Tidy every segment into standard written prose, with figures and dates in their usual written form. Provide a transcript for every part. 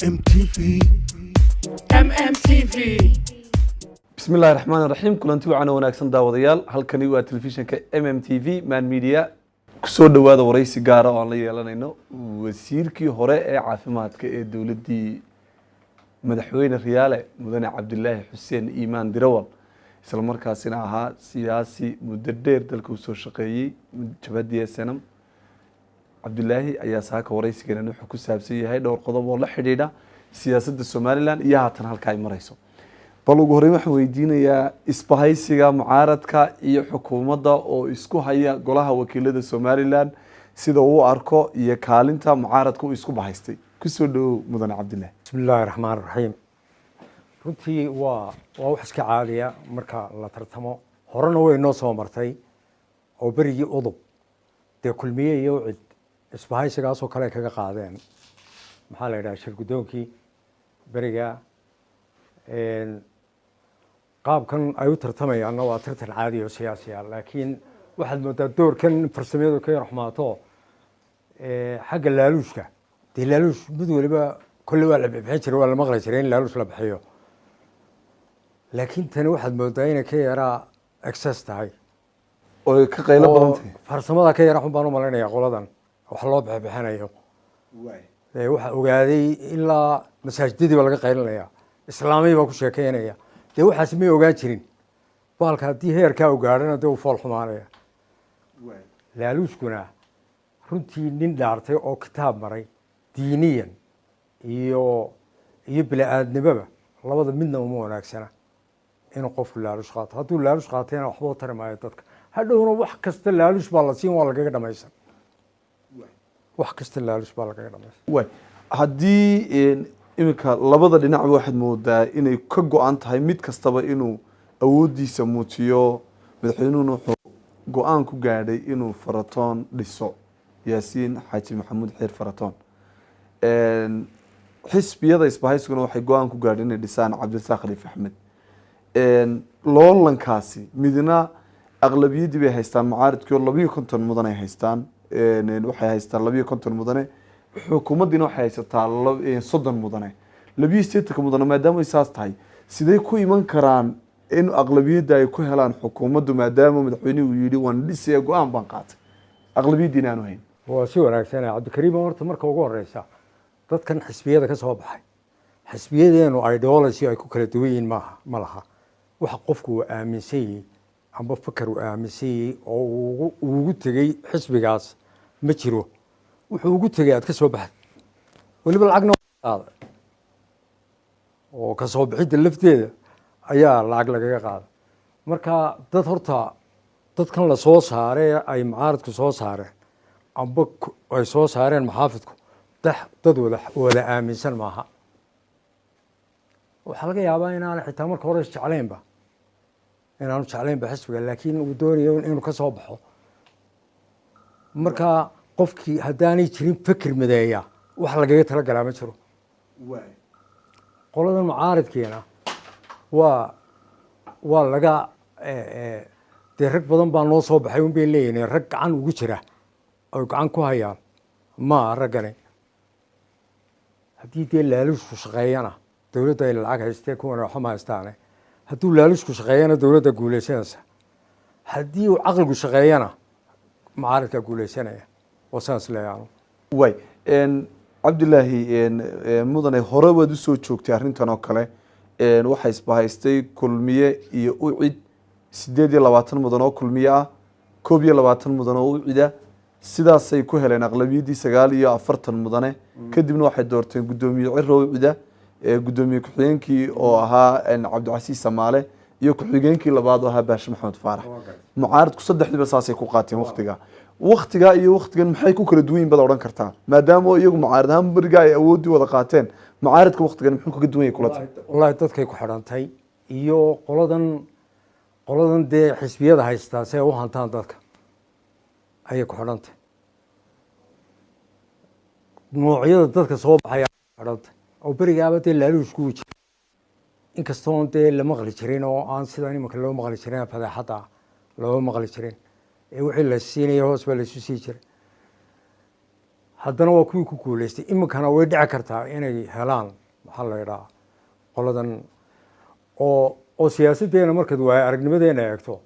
MMTV. MMTV. Bismi illahi raxmaan raxiim. Kulanti wacan oo wanaagsan, daawadayaal. Halkani waa telefishinka MMTV Man Media. Kusoo dhowaada waraysi gaara oo aan la yeelanayno wasiirkii hore ee caafimaadka ee dowladdii madaxweyne Riyaale, mudane Cabdilaahi Xuseen Iimaan Dirawal, isla markaasina ahaa siyaasi muddo dheer dalka usoo shaqeeyey jabhaddii SNM. Cabdilaahi ayaa saaka waraysigeena wuxuu ku saabsan yahay dhowr qodob oo la xidhiidha siyaasadda Somaliland iyo haatan halka ay mareyso. Bal ugu horreyn waxaan weydiinayaa isbahaysiga mucaaradka iyo xukuumadda oo isku haya golaha wakiilada Somaliland sida uu arko iyo kaalinta mucaaradka uu isku bahaystay. Kusoo dhowow, mudane Cabdillahi. Bismi illaahi raxmaan raxiim. Runtii waa wax iska caadiya marka la tartamo. Horena way noo soo martay oo berigii UDUB dee Kulmiye iyo UCID isbahaysigaasoo kale ay kaga qaadeen, maxaa la yidhaha, shir guddoonkii beriga. Qaabkan ay u tartamayaanna waa tartan caadi oo siyaasi ah, laakiin waxaad moodaa doorkan in farsamadu ka yar xumaato xagga laaluushka. Dee laaluush mid waliba kolle waa la bixin jiray, waa la maqli jiray in laaluush la bixiyo, laakiin tani waxaad moodaa inay ka yaraa excess tahay. Oo ka qaylo oo badan tahay. Farsamada ka yara xun baan u malaynayaa qoladan wax loo bixbixinayo. Waxaa ogaaday ilaa masaajidadii baa laga qaylinaya, islaamihii baa ku sheekeynaya. Dee waxaas may ogaan jirin. Baalka haddii heerkaa u gaadhana dee uu fool xumaanaya. Laaluushkuna runtii nin dhaartay oo kitaab maray diiniyan iyo bini-aadnimoba labada midna uma wanaagsana inuu qofku laaluush qaato. Hadduu laaluush qaatayna waxba u tari maayo dadka. Hadhowna wax kasta laaluush baa la siin, waa lagaga dhamaysan. Wax kasta laaluush baa lagaga dhamaysan. Waay, haddii iminka labada dhinacba waxaad moodaa inay ka go-an tahay mid kastaba inuu awooddiisa muujiyo. Madaxweynuhuna wuxuu go-aan ku gaadhay inuu Faratoon dhiso, Yaasiin Xaaji Maxamuud Xiir Faratoon. Xisbiyada isbahaysiguna waxay go-aan ku gaadhay inay dhisaan Cabdirasaaq Khaliif Axmed. Loolankaasi midna aqlabiyaddii bay haystaan mucaaridkii oo 52 mudan ay haystaan. Waxay haystaan 52 mudane, xukuumaddiina waxay haysataa 30 mudane, 82-ka mudane. Maadaama ay saas tahay, sidee ku iman karaan in aqlabiyadda ay ku helaan xukuumaddu, maadaama madaxweynuhu uu yidhi waan dhisaya, go-aan baan qaatay, aqlabiyaddiina aanu hayn? Waa si wanaagsan, Cabdikariim. Horta marka ugu horeysa, dadkan xisbiyada ka soo baxay, xisbiyadeenu ideology ay ku kala duwan yihiin maaha, ma laha. Waxa qofku uu aaminsan yihi amba fakar uu aaminsan yihi oo uu ugu tegey xisbigaas ma jiro. Wuxuu ugu tegey aad ka soo baxday, weliba lacagna qaaday, oo ka soo bixidda lafteeda ayaa lacag lagaga qaaday. Marka dad horta dadkan la soo saaree ay mucaaradku soo saareen amba ay soo saareen maxaafidku dad wada aaminsan maaha. Waxaa laga yaabaa inaana xitaa marka hore isjeclaynba, inaanu jeclaynba xisbiga, laakiin uu doonayo inuu ka soo baxo. Marka qofkii haddaanay jirin fikir mideeya, wax lagaga talagalaa ma jiro. Qoladan mucaaridkiina waa laga dee rag badan baa noo soo baxay un bay leeyihin. Rag gacan ugu jira oy gacan ku hayaan ma raggani. Haddii dee laaluushku shaqeeyana, dowladda ay lacag haystee, kuwana waxba ma haystaane. Hadduu laaluushku shaqeeyana, dowladda guuleysanaysa. Haddii uu caqligu shaqeeyana, mucaaridkaa guuleysanaya. Waa saas leeyaano. Waay, Cabdilaahi mudane, hore waad usoo joogtay arrintan oo kale. Waxaa isbahaystay Kulmiye iyo UCID, 28 mudan oo Kulmiye ah, 21 mudan oo UCID ah. Sidaasay ku heleen aqlabiyaddii 49 mudane. Kadibna waxay doorteen guddoomiye Ciro, UCID ah, guddoomiye ku-xigeenkii oo ahaa Cabdicasiis Samaale iyo ku-xigeenkii labaad oo ahaa Baashe Maxamed Faarax. Mucaaridku saddexdiiba saasay ku qaateen. Waktigaa iyo waktigan maxay ku kala duwan yihin baad odhan kartaa, maadaama iyagu mucaarid ahaan berigaa ay awooddii wada qaateen? Mucaaridka waktigan muxuu kaga duwan yahay kula tahay? Wallaahi, dadkay ku xidhantay iyo qoladan dee xisbiyada haystaa si ay u hantaan dadka ayay ku xidhantay. Noocyada dadka soo baxaya ku xidhantay oo berigaaba dee laaluushku uu jiray, inkastoon dee la maqli jirin oo aan sidan imanka loo maqli jirin, fadeexadda looma maqli jirin, ee wixii la siinaya hoos baa laisu sii jiray. Haddana waa kuwii ku guuleystay. Iminkana way dhici kartaa inay helaan, maxaa la yidhaha, qoladan oo siyaasaddeena markaad waayo aragnimadeena eegto,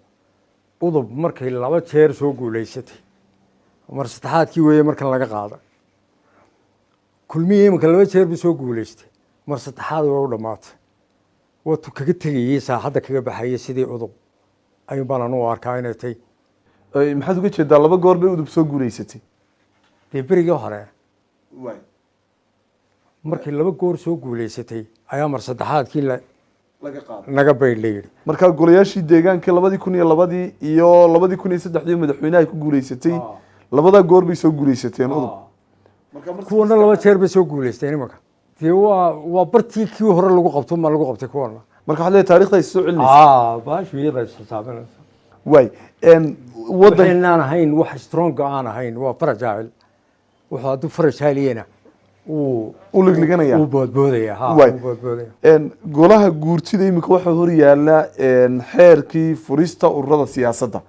UDUB markay laba jeer soo guuleysatay, mar saddexaadkii weeye markan laga qaaday. Kulmihii iminka laba jeer buu soo guuleystay, mar saddexaad way u dhammaatay. Watu kaga tegayey saaxadda, kaga baxayay sidii UDUB ayuun baan anugu arkaa inay tay. Maxaad uga jeedaa laba goor bay UDUB soo guuleysatay? Dee berigii hore markii laba goor soo guuleysatay ayaa mar saddexaadkii la laga qaaday, naga baydh la yidhi. Markaa golayaashii deegaanka 2002-dii iyo 2003-dii madaxweynaha ay ku guuleysatay, labadaa goor bay soo guuleysateen UDUB. Kuwana laba jeer bay soo guuleysteen imanka. Dee waa bartii kii hore lagu qabto ma lagu qabtay kuwana. Marka waxaad leedahay taarikhda ay soo celinaysa. Baashu iyada is xisaabinaysa. Waay waddan Waxaynaan ahayn wax strong aan ahayn, waa fragile. Wuxuu hadduu fragile yahayna uu u ligliganaya. Uu boodboodaya ha. Waay. Uu boodboodaya. Golaha guurtida iminka waxaa hor yaala xeerkii furista ururada siyaasadda.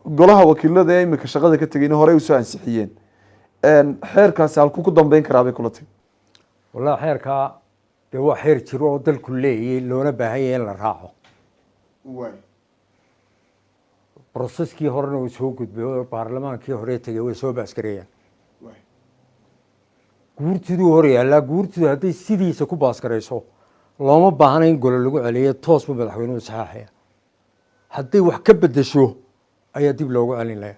Golaha wakiilada ee iminka shaqada ka tegayna horey usoo ansixiyeen. Xeerkaasi halkuu ku dambeyn karaa bay kula tahy? Wallahi xeerkaa dee waa xeer jiro oo dalku leeyay, loona baahan yahay in la raaco. Processkii horena uu soo gudbay oo baarlamaankii hore tegay way soo pass gareeyeen. Guurtiduu hor yaallaa. Guurtidu hadday sidiisa ku pass garayso, looma baahna in gole lagu celiyo, toos buu madaxweynuhu saxaaxaya. Hadday wax ka bedesho ayaa dib loogu celin lahaa.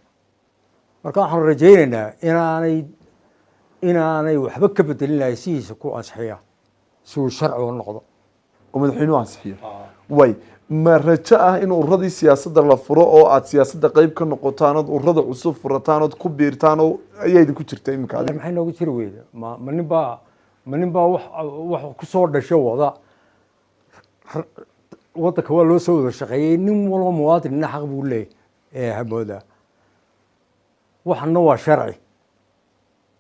Marka waxaanu rajaynaynaa inaanay waxba ka bedelin lahay, sidiisa ku ansixiya si uu sharci u noqdo. Oo madaxweynuhu ansixiyo. Way ma rajo ah in ururadii siyaasadda la furo oo aad siyaasadda qeyb ka noqotaan, ood ururada cusub furataan, ood ku biirtaan, oo ayaa idinku jirta iminka adiga? Maxay noogu jiri weyda? Ma nin baa wax ku soo dhasho wada waddanka? Waa loo soo wada shaqeeyey. Nin walba muwaadinna xaq buu leeyahy ee hamooda. Waxana waa sharci.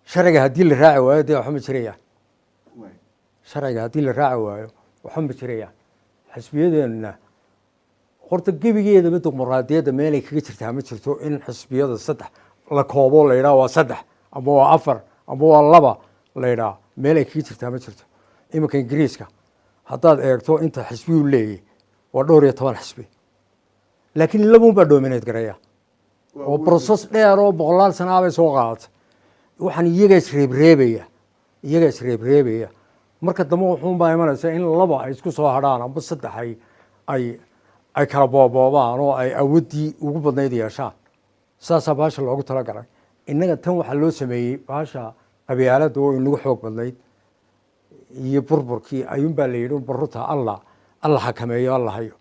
Sharciga haddii la raaci waayo, dee waxba ma jirayaan. Sharciga haddii la raaci waayo, waxba ma jirayaan. Xisbiyadeenna horta gebigeedaba dimuqraadiyadda meelay kaga jirtaa ma jirto in xisbiyada saddex la koobo, la yidhaha waa saddex ama waa afar ama waa laba la yidhaha, meelay kaga jirtaa ma jirto. Iminka Ingiriiska haddaad eegto inta xisbiyuu leeyahy waa dhowr iyo toban xisbi, laakiin labuun baa dominate gareeya oo process dheer oo boqolaal sanaa bay soo qaadatay. Waxaan iyaga isreebreebaya, iyaga isreebreebaya. Marka dambe wuxuun baa imanaysa in laba ay isku soo hadhaan amba saddex ay kala booboobaan oo ay awoodii ugu badnayd yeeshaan. Saasaa baasha loogu talagalay. Innaga tan waxaa loo sameeyey baasha qabyaaladda oo inagu xoog badnayd iyo burburkii ayuun baa la yidhi baruta alla xakameeyo, alla hayo.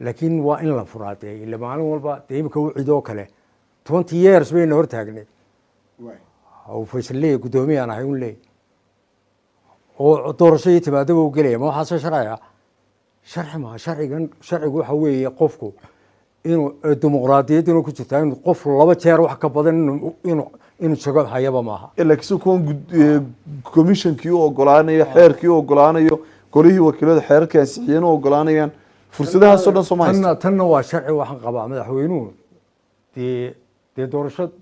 Laakiin waa in la furaa dee. Ila maalin walba dee imika UCID oo kale 20 years bayna hor taagnay oo Faysal leeya guddoomiyaan ahay un leey oo doorashadii timaadaba u gelaya. Ma waxaase sharciga? Sharci maa. Sharcigan sharcigu waxa weeye qofku inuu dimuqraadiyadda inuu ku jirtaa inuu qof laba jeer wax ka badan inuu jago hayaba maaha. Laakiin si kuwan commissionkii u ogolaanayo, xeerkii u ogolaanayo, golihii wakiilada xeerarkii ansixiyeen u ogolaanayaan, fursadahaasoo dhan soo ma haysto? Tanna waa sharci. Waxaan qabaa madaxweynuhu dee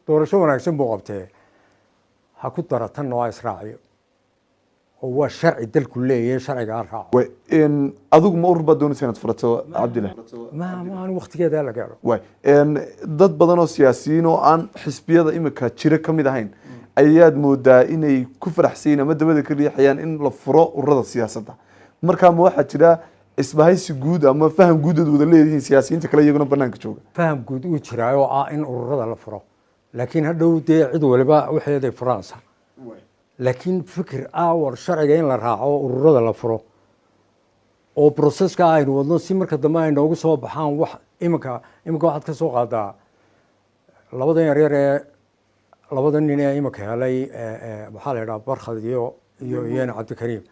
doorasho wanaagsan buu qabtee, ha ku dara tanna, waa israaciyo oo waa sharci dalku leeyahay, sharciga ha raaco. Way adigu ma urur baad doonaysa inaad furato, Cabdillahi? Ma aan waqtigeeda la gaaro. Way dad badan oo siyaasiyiin oo aan xisbiyada imika jira ka mid ahayn ayaad moodaa inay ku faraxsan yihiin ama dabada ka riixayaan in la furo ururada siyaasadda. Markaa ma waxaa jira isbahaysi guud ama faham guud ood wada leedihiin siyaasiyiinta kale iyaguna banaanka jooga? Faham guud uu jiraa oo ah in ururada la furo, laakiin hadhow dee cid waliba waxeeday furaansa. Laakiin fikir ah war sharciga in la raaco, ururada la furo oo processka aynu wadno si marka dambe ay noogu soo baxaan wax. Iminka waxaad ka soo qaadaa labadan yaryar ee labada nin ee iminka helay, maxaa la yidhaha, Barkhad iyo iyana Cabdikariim,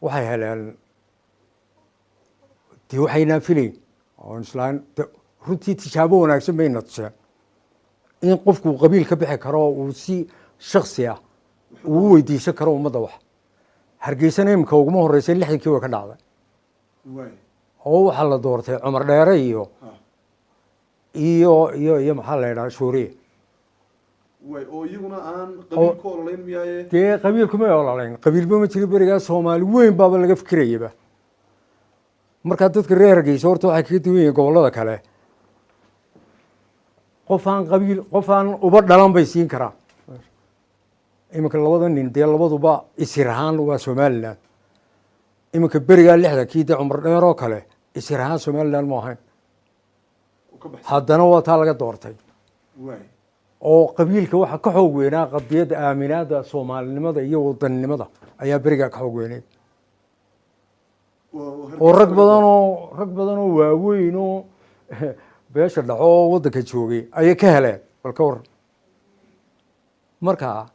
waxay heleen dee waxaynaan filayn oon islaan. Runtii tijaabo wanaagsan bayna tuseen in qofku uu qabiil ka bixi karo, uu si shaksi ah uu u weydiisan karo ummadda. Wax Hargeysana iminka uguma horeysay, 60-kii way ka dhacday oo waxaa la doortay Cumar Dheere iyo maxaa la yidhaha, Shuuriye. Way oo iyaguna aan qabiil ku ololayn miyaaye? Dee qabiilku may ololayn, qabiilba ma jiro berigaa. Soomaali weyn baaba laga fikirayaba. Markaa dadka reer Hargeysa horta waxay kaga duwan yihiin gobollada kale, qof aan qabiil, qof aan uba dhalan bay siin karaan. Iminka labada nin dee labaduba isir ahaan waa Somaliland. Iminka berigaa 60-kii dee Cumar Dheer oo kale isir ahaan Somaliland mu ahayn. Ka baxsan. Haddana waa taa laga doortay. Oo qabiilka waxaa ka xoog weynaa qadiyadda aaminaada soomaalinimada iyo wadaninimada ayaa berigaa ka xoog weyneyd. Oo rag badan oo waaweyn oo beesha dhaxo oo waddanka joogay ayay ka heleen. Bal ka waran marka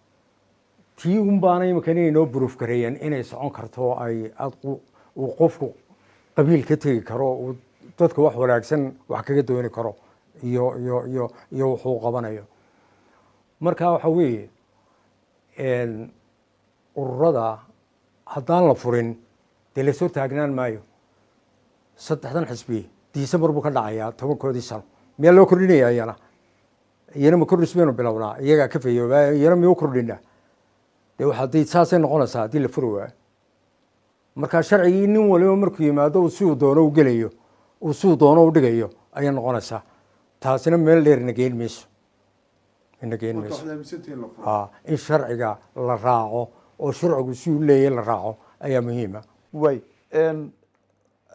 tii un baana imika inay noo proof gareeyeen inay socon karto oo ay aad uu qofku qabiil ka tegi karo, uu dadka wax wanaagsan wax kaga dooni karo iyo wuxuu qabanayo. Marka waxa weeye, ururada haddaan la furin dee lasoo taagnaan maayo. Saddexdan xisbi December buu ka dhacayaa 10-koodii sano. Miyaa loo kordhinaya iyana? Iyana ma kordhis baynu bilownaa? Iyagaa ka fayoobaa, iyana miyuu kordhinaa? Dee waxa hadii saasay noqonaysaa haddii la furi waayo. Marka sharcigii nin waliba markuu yimaado uu siduu doono u gelayo, uu siduu doono u dhigayo ayay noqonaysaa. Taasina meel dheer ina geyn mayso, ina geyn Marka mayso. Waxaad aaminsantihiin la furo? Ha, in sharciga la raaco oo sharcigu siduu leeyahay la raaco ayaa muhiima. Way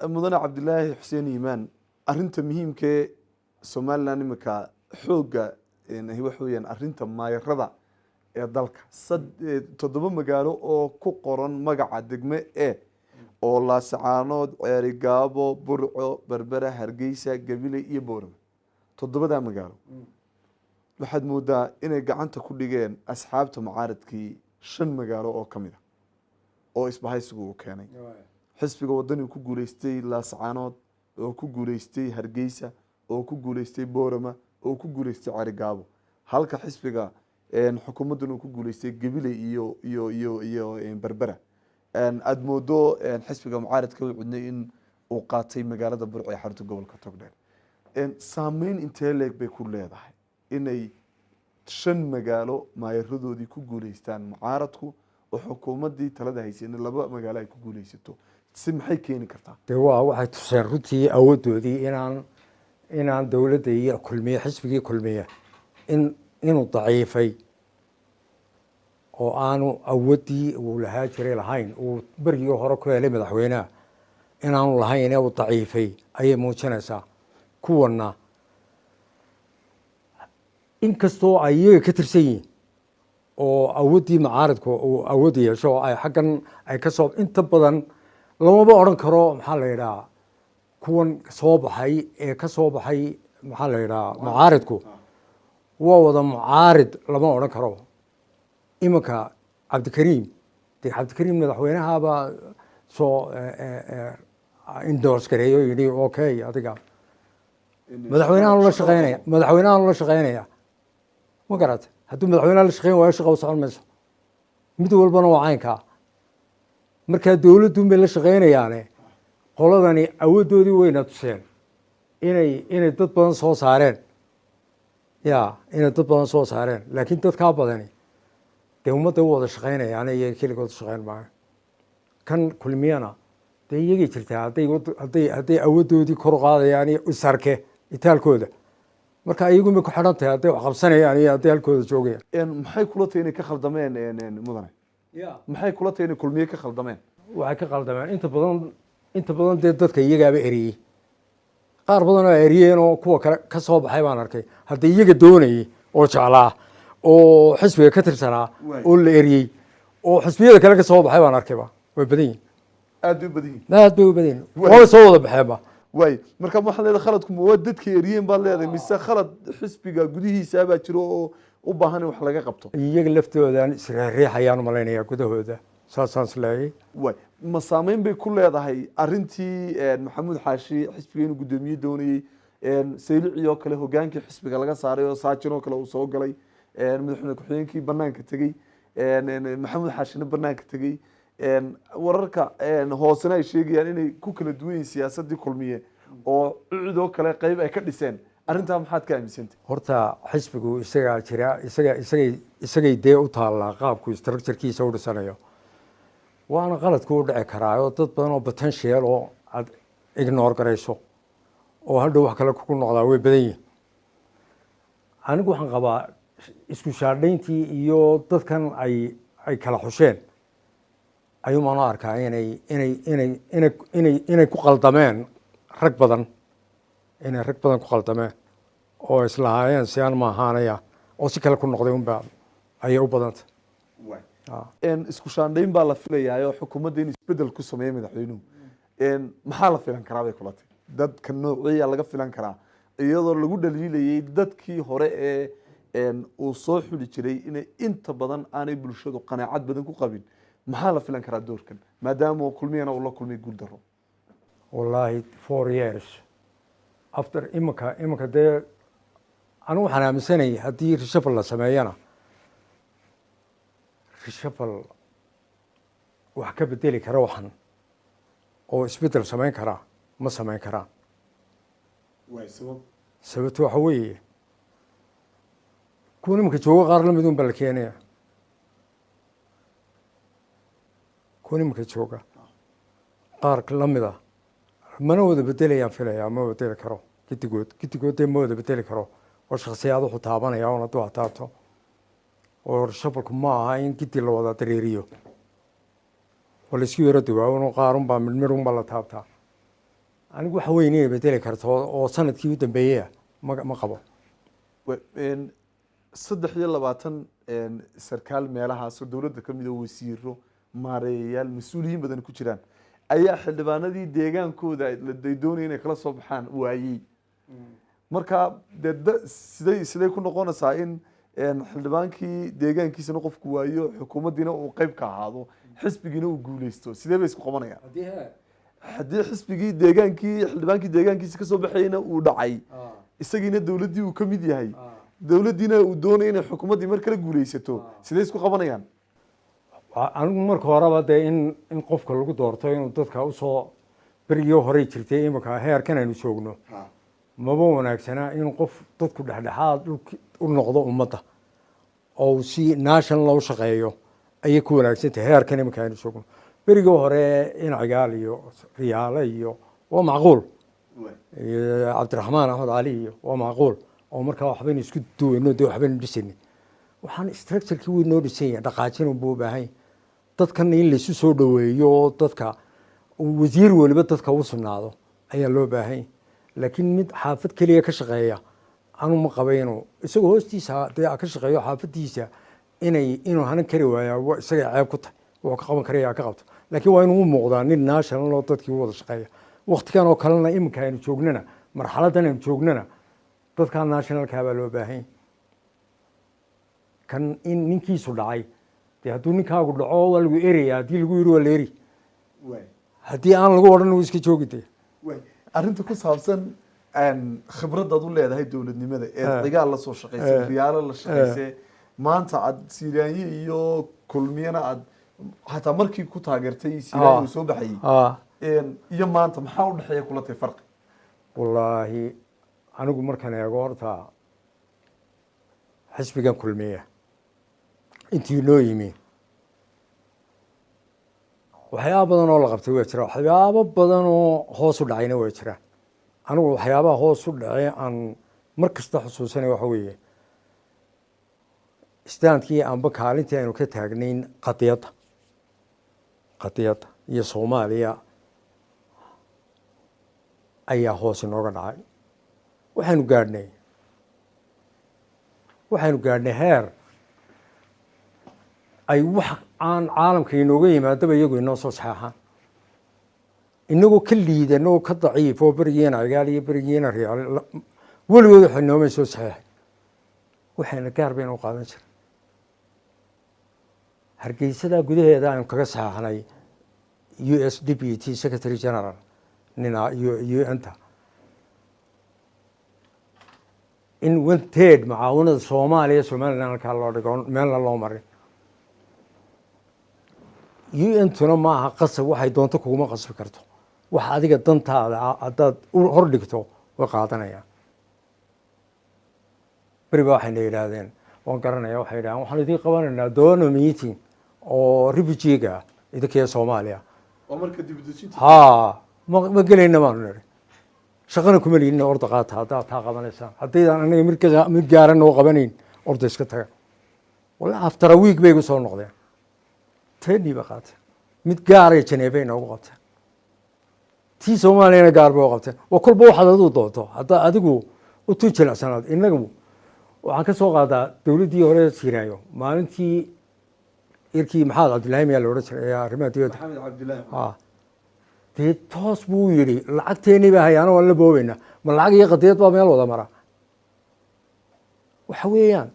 mudane Cabdilaahi Xuseen Iimaan, arrinta muhiimkee Somaliland imika xoogga waxa weeyaan arrinta maayarada ee dalka. 7 magaalo oo ku qoran magaca degme e oo Laasacaanood, Ceerigaabo, Burco, Berbera, Hargeysa, Gabiley iyo Boorama, toddobadaa magaalo waxaad moodaa inay gacanta ku dhigeen asxaabta mucaaradkii shan magaalo oo ka mid a oo isbahaysigu uu keenay. Xisbiga Wadani ku guuleystay Laascaanood, oo ku guuleystay Hargeysa, oo ku guuleystay Boorama, oo ku guuleystay Carigaabo, halka xisbiga xukuumaddan uu ku guuleystay Gabiley iyo Berbera. Aada moodo xisbiga mucaaradka u cudnay in uu qaatay magaalada Burco ee xarunta gobolka Togdheer. Saameyn intee leeg bay ku leedahay inay shan magaalo maayaradoodii ku guuleystaan mucaaradku oo xukuumaddii talada haysayna laba magaalo ay ku guuleysato? Si maxay keeni kartaa? Dee waa waxay tuseen runtii awooddoodii inaan dowladda iyo Kulmiye, xisbigii Kulmiye inuu daciifay oo aanu awooddii uu lahaa jiray lahayn, uu berigii hore ku helay madaxweynaha inaanu lahayn ee uu daciifay ayay muujinaysaa. Kuwanna inkastoo ay iyaga ka tirsan yihiin oo awooddii mucaaridku uu awood yeesho oo ay xaggan ay ka soo inta badan lamaba odhan karo, maxaa la yidhaha, kuwan soo baxay ee ka soo baxay, maxaa la yidhaha, mucaaridku waa wada mucaarid lama odhan karo. Iminka Cabdikariim, dee Cabdikariim madaxweynahabaa soo endorse gareeyo, yidhi okay adiga madaxweynahan la shaqeynaya, madaxweynahan la shaqeynaya. Ma garata? Hadduu madaxweynaha la shaqeyn waayo, shaqa u socon mayso. Mid walbana waa caynkaa. Markaa dowladduun bay la shaqeynayaane qoladani awooddoodii weyna tuseen inay dad badan soo saareen, ya inay dad badan soo saareen. Laakiin dadkaa badani dee ummadday u wada shaqeynayaane, iyaga keligood shaqeyn maayo. Kan Kulmiyana dee iyagay jirtaa hadday awooddoodii kor u qaadayaan iyo isarke itaalkooda. Marka iyagun bay ku xidhan tahay hadday wax qabsanayaan iyo hadday halkooda joogayaan. Maxay kula tahay inay ka khaldameen, mudane? Maxay kula tahay inay Kulmiye ka khaldameen? Waxay ka qaldameen inta badan dee dadka iyagaaba eriyey. Qaar badan oo eriyeen oo kuwa kale ka soo baxay baan arkay. Hadda iyaga doonayay oo jeclaa oo xisbiga ka tirsanaa oo la eriyey oo xisbiyada kale ka soo baxay baan arkayba. Way badan yihin. Aad bay u badan yihin. Aad bay u badan yihin, waabay soo wada baxeenba. Waay, marka waxaad leedahay khaladku ma waa dadka eriyeen baad leedahay, mise khalad xisbiga gudihiisa baa jiro oo u baahan in wax laga qabto? Iyaga laftoodan isreexriixayaan umalaynaya gudahooda, saasaan isleeyay. Waay, ma saameyn bay ku leedahay arrintii Maxamuud Xaashi xisbiga inuu guddoomiye doonayey, Saylici oo kale hogaankii xisbiga laga saaray oo Saajin oo kale uu soo galay, madaxweyne ku-xigeenkii banaanka tegey, Maxamuud Xaashina banaanka tegey, wararka hoosena ay sheegayaan inay ku kala duwan yihiin siyaasaddii Kulmiye oo Ucid oo kale qeyb ay ka dhiseen Arrintaa maxaad ka aaminsantay? Horta xisbigu isagaa jira, isaga isagay dee u taallaa qaabku structurekiisa u dhisanayo, waana qaladku u dhici karaa oo dad badan oo potential oo aad ignore garayso oo hadhow wax kale kugu noqdaa way badan yihin. Anigu waxaan qabaa isku shaadhayntii iyo dadkan ay kala xusheen ayuumaan u arkaa inay ku qaldameen rag badan, inay rag badan ku qaldameen oo islahaayeen si aan ma ahaanaya oo si kale ku noqday unbaa ayay u badantay. Isku shaandhayn baa la filayaa oo xukuumadda in isbedel ku sameeyo madaxweynuhu. Maxaa la filan karaa bay kula tahay? Dadka noociya laga filan karaa, iyadoo lagu dhaliilayay dadkii hore ee uu soo xuli jiray inay inta badan aanay bulshadu qanaacad badan ku qabin, maxaa la filan karaa doorkan, maadaama Kulmiyana uu la kulmay guuldaro? Wallaahi, 4 years after imanka dee anigu waxaan aaminsanayay haddii reshuffle la sameeyana, reshuffle wax ka bedeli kara waxan oo isbeddel samayn karaa ma samayn karaan. Sababto waxa weeye, kuwan imanka joogo qaar lamid un baa la keenaya. Kuwan imanka jooga qaar lamida mana wada bedelayaan filaya, ma bedeli karo gidigood. Gidigood dee ma wada bedeli karo oo shaksiyaad wuxuu taabanaya oon hadduu taabto oo reshuffleku ma aha in gidi la wada dareeriyo oo la isku yaro duwaa, qaar unbaa midhmidh unbaa la taabtaa. Anigu waxa weyn inay bedeli karto oo sanadkii u dambeeyaya ma qabo. 23 sarkaal meelahaasoo dowladda ka mid oo wasiiro, maareeyayaal, mas-uuliyiin badan ku jiraan ayaa xildhibaanadii deegaankooda ay doonaya inay kala soo baxaan waayey. Marka dee siday ku noqonaysaa in xildhibaankii deegaankiisana qofku waayo, xukuumaddiina uu qayb ka ahaado, xisbigiina uu guuleysto? Sidee bay isku qabanayaan haddii xisbigii deegaankii, xildhibaankii deegaankiisa kasoo baxayna uu dhacay, isagiina dowladdii uu ka mid yahay, dowladdiina uu doonaya inay xukuumaddii mar kale guuleysato? Sidee isku qabanayaan? Anigu marka horeba dee in qofka lagu doorto inuu dadka usoo berigii horey jirtay, imika heerkan aynu joogno maba wanaagsanaa in qof dadku dhexdhexaad u noqdo ummadda oo uu si national u shaqeeyo ayay ku wanaagsan tahay heerkan imika aynu joogno. Berigii hore in Cigaal iyo Riyaale iyo waa macquul, iyo Cabdiraxmaan Axmed Cali iyo waa macquul, oo markaa waxbaynu isku duwayno dee waxbaynu dhisayna. Waxaan structurekii way noo dhisan yahay, dhaqaajin unbuu u baahan yahay. Dadkan in laysu soo dhoweeyo oo dadka wasiir weliba dadka u sugnaado ayaa loo baahan yahay. Laakiin mid xaafad keliya ka shaqeeya anu ma qaba inuu isagoo hoostiisa dee ka shaqeeyo xaafadiisa inuu hanan kari waayaa isagay ceeb ku tahay. Wuxuu ka qaban karaya ka qabto, laakiin waa inuu u muuqdaa nin national oo dadkii u wada shaqeeya. Waktigan oo kalena iminka aynu joognana, marxaladan aynu joognana, dadkaa nationalkaa baa loo baahan yahay. Kan in ninkiisu dhacay dee, hadduu ninkaagu dhaco waa lagu eraya. Haddii lagu yiri waa la eri, haddii aan lagu odhan wuu iska joogi dee. Arrinta ku saabsan khibradaad u leedahay dowladnimada ee Cigaal la soo shaqaysay, Riyaalo la shaqaysay, maanta aad Siiraanye iyo Kulmiyana aad xataa markii ku taageertay Siiraanye uu soo baxayay iyo maanta maxaa u dhexeeya kula tahay farqi? Wallaahi, anigu markaan eego horta xisbigan Kulmiya intii noo yimi waxyaaba badan oo la qabtay waa jira, waxyaabo badan oo hoos u dhacayna waa jiraan. Anigu waxyaabaha hoos u dhacay aan mar kasta xusuusanay waxa weeye standkii amba kaalintii aynu ka taagnayn qadiyadda iyo Soomaaliya ayaa hoos inooga dhacay. Waxaynu gaadhnay heer ay wax aan caalamka inooga yimaadaba iyagu inoo soo saxeexaan, inagoo ka liidan oo ka daciif oo berigiina Cigaal iyo berigiina Riyaal weligood waxay noomay soo saxeexay. Waxayna gaar baynu u qaadan jiray. Hargeysadaa gudaheeda aynu kaga saxeexnay US Deputy Secretary General nina UN-ta in one third mucaawinada Soomaaliya Somaliland halkaa loo dhigo, meelna loo marin. UN-tuna ma aha qasab, waxay doonto kuguma qasbi karto. Wax adiga dantaada ah haddaad u hor dhigto way qaadanayaan. Beri baa waxayna yidhaahdeen, waan garanaya, waxay yidhahdeen, "Waxaan idiin qabanaynaa donor meeting oo refugee-ga ah, idinkiyo Soomaaliya." Oo marka dibudejinta. Haa, ma gelayna baanu nidhi, shaqana kuma lihin. Orda qaata haddaad taa qabanaysaan. Haddaydaan anaga mid gaara noo qabanayn, orda iska taga. Walla, after a week bay igu soo noqdeen, teni ba qaateen, mid gaaray Janeeba inoogu qabteen, tii Soomaaliyana gaar bay u qabteen. Waa kolba waxaad adigu doonto haddaa adigu u tu jilicsanaad. Innagu waxaan ka soo qaadaa dowladdii hore Siiraayo, maalintii irkii Maxamed Cabdillaahi miyaa la odhan jiray ee arrimaha dibadda? Maxamed Cabdillaahi. Ha, dee toos buu yidhi, "Lacagteenii baa hayaana, waan la boobeynaa." Ma lacag iyo qadiyad baa meel wada mara? Waxa weeyaan,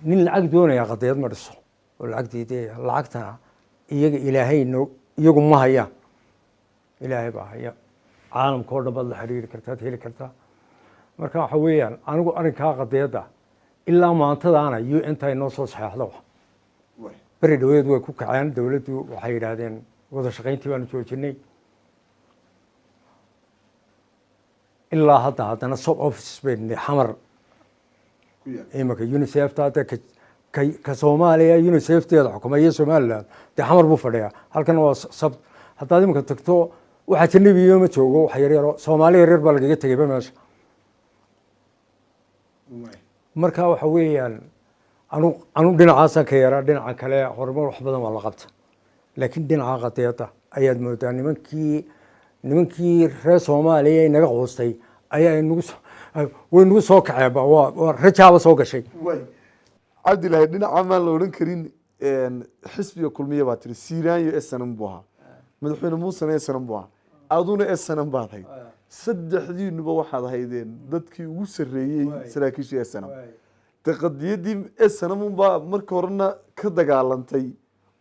nin lacag doonaya qadiyad ma dhiso oo lacag diidaya. Lacagtana iyaga Ilaahay no, iyagu ma hayaan, Ilaahay baa haya. Caalamka oo dhan baad la xiriiri kartaa, ad heli kartaa. Marka waxa weeyaan, anigu arrinkaa qadiyadda ilaa maantadaana UN ta inoo soo saxeexdo. Beri dhaweed way ku kaceen dowladdu, waxay yidhaahdeen, "Wada shaqayntii baanu joojinay." Ilaa hadda haddana sub office bay Xamar imanka UNICEF-ta hadda ka Soomaaliya UNICEF-teeda xukumaya Somaliland, dee Xamar buu fadhiyaa. Halkan waa sub. Haddaad imanka tagto, waxa janabiyo ma joogo, wax yaryaro Soomaali yaryar baa lagaga tegayba meesha. Marka waxa weeyaan, anu dhinacaasaan ka yaraa. Dhinaca kale horumar wax badan waa la qabta, laakiin dhinaca qadiyadda ayaad moodaa nimankii reer Soomaaliya inaga quustay ayaa inagu soo way nagu soo kaceenba. Waa rajaaba soo gashay. Way, Cabdilaahi, dhinaca maan la odhan karin xisbiga Kulmiye baa tiri Siiraanyo SNM buu ahaa, madaxweyne Muusena SNM buu ahaa, aduna SNM baad hayd. Saddexdiinuba waxaad haydeen dadkii ugu sarreeyey saraakiishii SNM. De qadiyaddii SNM unbaa marka horena ka dagaalantay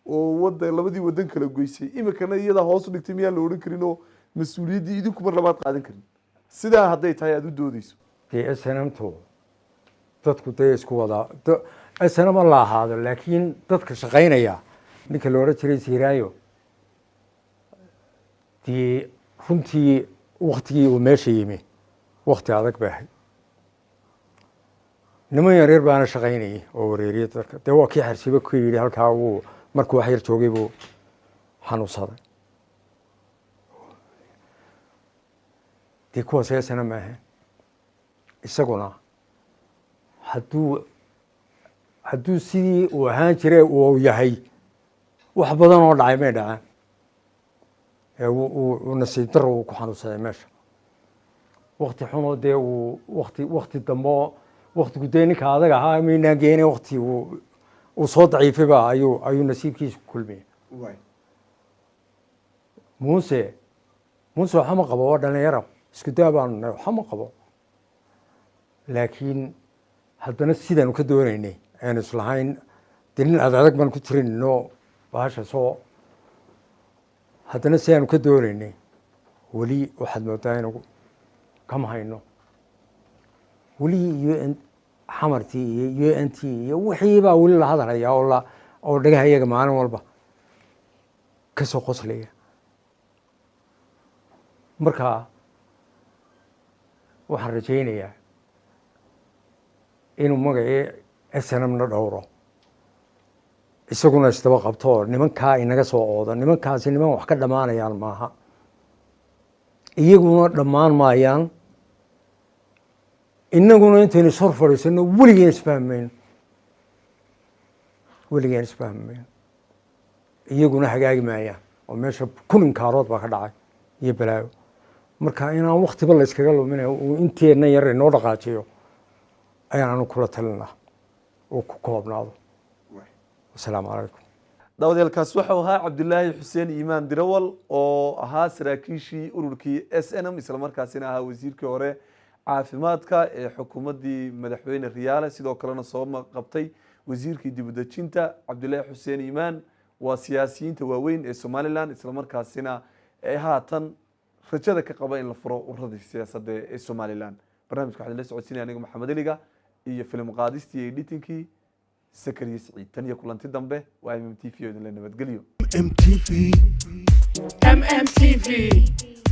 oo wada labadii wadan kala goysay, imikana iyadaa hoos u dhigtay. Miyaan la odhan karin oo mas-uuliyaddii idinku mar labaad qaadan karin, sidaa hadday tahay aada u doodeyso? Dee SNM-tu dadku dee isku wadaa SNM la ahaado, laakiin dadka shaqaynaya, ninka la odhan jiray Siiraayo, dee runtii waktigii uu meesha yimi wakti adag bay ahayd. Niman yaryar baana shaqaynayay oo wareeriyay dadka. Dee waa kii Xarsibe ku yidhi halkaa, wuu markuu wax yar joogay buu xanuunsaday. Dee kuwaas SNM ma ahayn. Isaguna hadduu sidii uu ahaan jiray uu yahay, wax badan oo dhacay may dhaceen. Ee uu nasiib daro uu ku xanuunsaday meesha wakti xunoo, dee uu wakti dambo, waktigu dee ninka adag ahaa maynaan geenin, wakti uu soo daciifayba ayuu nasiibkiisa ku kulmiyey. Muuse waxa ma qabo, waa dhalinyaro, isku daa baanu nahay, waxa ma qabo, laakiin haddana sidaanu ka doonaynay aynu islahayn, dee nin ad adag baan ku tirinno bahasha soo, haddana sidaanu ka doonaynay weli waxaad moodaa inagu kama hayno weli. UN Xamartii iyo UN-t iyo wixii baa weli la hadalaya oo dhagaha iyaga maalin walba ka soo qoslaya. Marka waxaan rajaynayaa inuu magacii SNM-na dhowro, isaguna isdaba qabto oo nimankaa inaga soo oodo. Nimankaasi niman wax ka dhammaanayaan maaha, iyaguna dhammaan maayaan, inaguna intaynu ishor fadhiisano weligeen isfahmayno, weligeen isfahmayno. Iyaguna hagaagi maayaan oo meesha kun inkaarood baa ka dhacay iyo balaayo. Marka inaan waktiba la iskaga luminayo, uu inteenna yar inoo dhaqaajiyo ayaan anu kula talin laha, uu ku koobnaado. Wasalaamu calaykum. Daawadayaalkaas waxau ahaa Cabdilaahi Xuseen Iimaan Dirawal oo ahaa saraakiishii ururkii SNM, islamarkaasina ahaa wasiirkii hore caafimaadka ee xukuumaddii madaxweyne Riyaale, sidoo kalena soo qabtay wasiirkii dibudejinta. Cabdilaahi Xuseen Iimaan waa siyaasiyiinta waaweyn ee Somaliland, islamarkaasina ee haatan rajada ka qaba in la furo ururadii siyaasadda ee Somaliland. Barnaamijka waxaa idinla socodsiinaya aniga Maxamed Eliga iyo filim qaadistii iyo editing-kii Sakariye Siciid. Tan iyo kulanti dambe, waa MMTV oo idinla nabadgelyo. MMTV. MMTV.